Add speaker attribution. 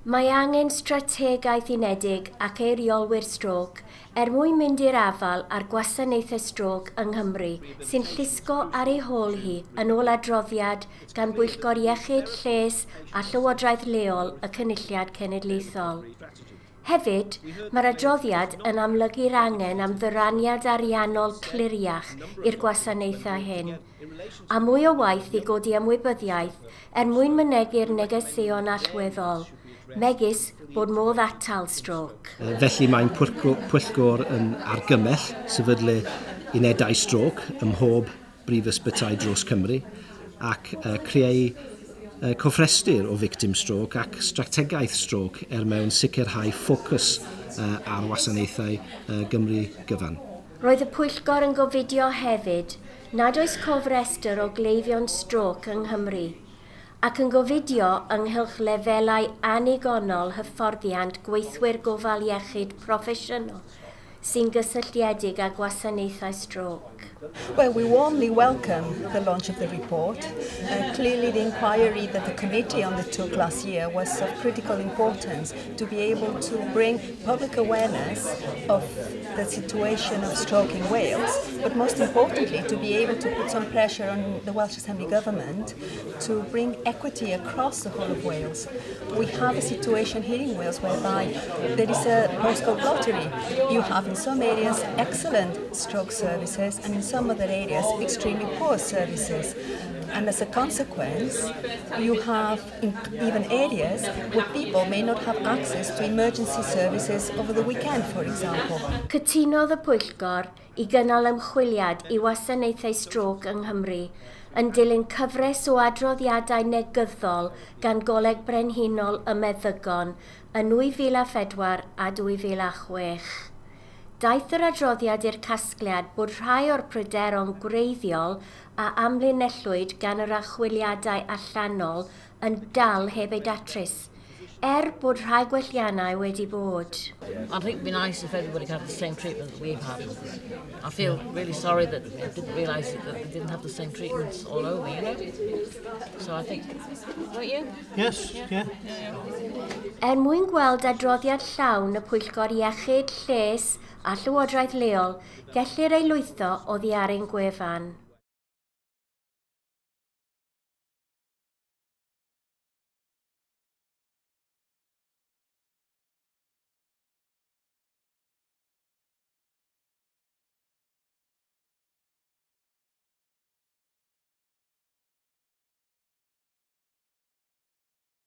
Speaker 1: Mae angen strategaeth unedig ac eiriolwyr strôc er mwyn mynd i'r afael â'r gwasanaethau strôc yng Nghymru sy'n llusgo ar ei hôl hi yn ôl adroddiad gan Bwyllgor Iechyd, Lles a Llywodraeth Leol y Cynulliad Cenedlaethol. Hefyd, mae'r adroddiad yn amlygu'r angen am ddyraniad ariannol cliriach i'r gwasanaethau hyn, a mwy o waith i godi ymwybyddiaeth er mwyn mynegi'r negeseuon allweddol, megis bod modd atal strôc.
Speaker 2: Felly mae'n pwyllgor yn argymell sefydlu unedau strôc ym mhob brif ysbytai dros Cymru ac creu cofrestr o victim stroke ac strategaeth stroke er mewn sicrhau ffocws ar wasanaethau Gymru gyfan.
Speaker 1: Roedd y pwyllgor yn gofidio hefyd nad oes cofrestr o gleifion strôc yng Nghymru, ac yn gofidio ynghylch lefelau annigonol hyfforddiant gweithwyr gofal iechyd proffesiynol sy'n gysylltiedig â gwasanaethau strôc.
Speaker 3: Well, we warmly welcome the launch of the report. Clearly, the inquiry that the committee undertook last year was of critical importance to be able to bring public awareness of the situation of stroke in Wales, but most importantly, to be able to put some pressure on the Welsh Assembly Government to bring equity across the whole of Wales. We have a situation here in Wales whereby there is a postcode lottery. You have in some areas excellent stroke services and in some other areas extremely poor services. And as a consequence, you have even areas where people may not have access to emergency services over the weekend, for example.
Speaker 1: Cytunodd y pwyllgor i gynnal ymchwiliad i wasanaethau strôc yng Nghymru yn dilyn cyfres o adroddiadau negyddol gan Goleg Brenhinol y Meddygon yn 2004 a 2006. Daeth yr adroddiad i'r casgliad bod rhai o'r pryderon gwreiddiol a amlinellwyd gan yr archwiliadau allanol yn dal heb eu datrys, er bod rhai gwelliannau wedi bod.
Speaker 4: I think it'd be nice if everybody could have the same treatment that we've had. I feel really sorry that I didn't realise that they didn't have the same treatments all over. So I think, don't you?
Speaker 5: Yes, yeah.
Speaker 1: Er mwyn gweld adroddiad llawn y Pwyllgor Iechyd, Lles a Llywodraeth Leol, gellir ei lwytho oddi ar ein gwefan.